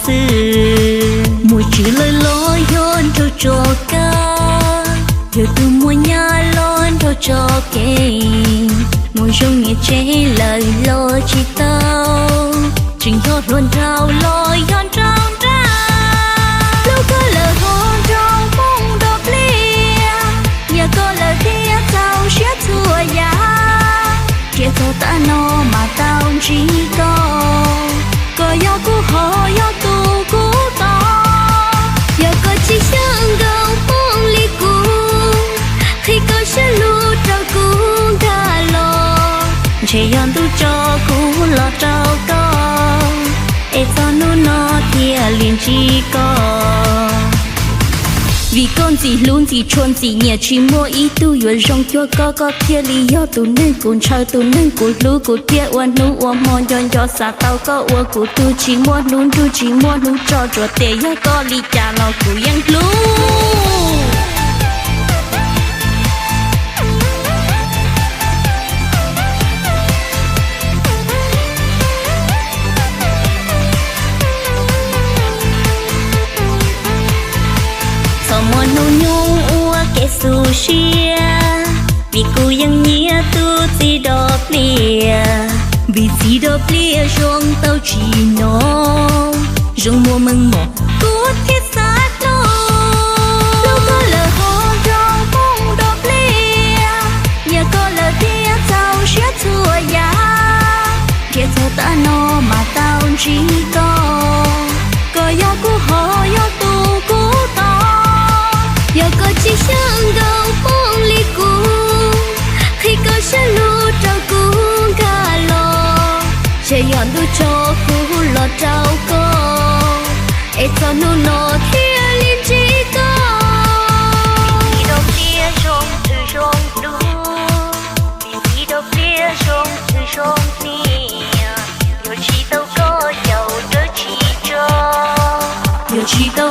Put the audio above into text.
xwb. Muaj tswv lawm los yog nraug tso kab, yog tus muaj nyab los nraug tso kev. Muaj zoo niam tsev lawm los tsis tau, tseem yog hluas nraug los yog nraug nrab. Hlub koj lawm ho nraug Hmoob nrog pliaj, nyiam koj lawm thiaj txaus siab txhua yam. Riam txog tav no mas tau ntsib koj, koj yog kuv hos yog tus kuv tos. Yog koj tsis xyaum nkaus Hmoob li kuv, qhib koj siab lug rau kuv nkag los, ntshe yog ntuj tso kuv los rau koj, es txog hnub no thiaj li ntsib koj. Vim koj ntxim hlub ntxim tshua ntxim nyiam, tsis muaj ib tug yuav zoo cuag koj, koj thiaj li yog tus neeg kuv ntshaw, tus neeg kuv hlub, kuv thiaj ua hnub ua hmo nco nco xav tau koj ua kuv tug. Tsis muaj hnub nruj tsis muaj hnub tso, tsuas tias yog koj li cas los kuv yeej hlub. Txhob muaj hnub nyoog ua kev xu siab, vim kuv yeej nyiam tus txiv dog pliaj. Vim txiv dog pliaj zoo tau tsim nyog, zoo muaj meej mom kuv thiaj xav hlub. Hlub koj lawm ho nraug Hmoob dog pliaj, nyiam koj lawm thiaj txaus siab txhua yam. Riam txog tav no mas tau ntsib koj, koj yog kuv hos yog tus kuv tos. Yog koj tsis xyaum nkaus Hmoob li kuv, qhib koj siab lug rau kuv nkag los, ntshe yog ntuj tso kuv los rau koj, es txog hnub no thiaj li ntsib koj. Vim txiv dog pliaj zoo tshwm zoo hlub, vim txiv dog pliaj zoo tshwm zoo nyiam, yuav tsis tau koj yaum dawb tsis tso, yuav tsis tau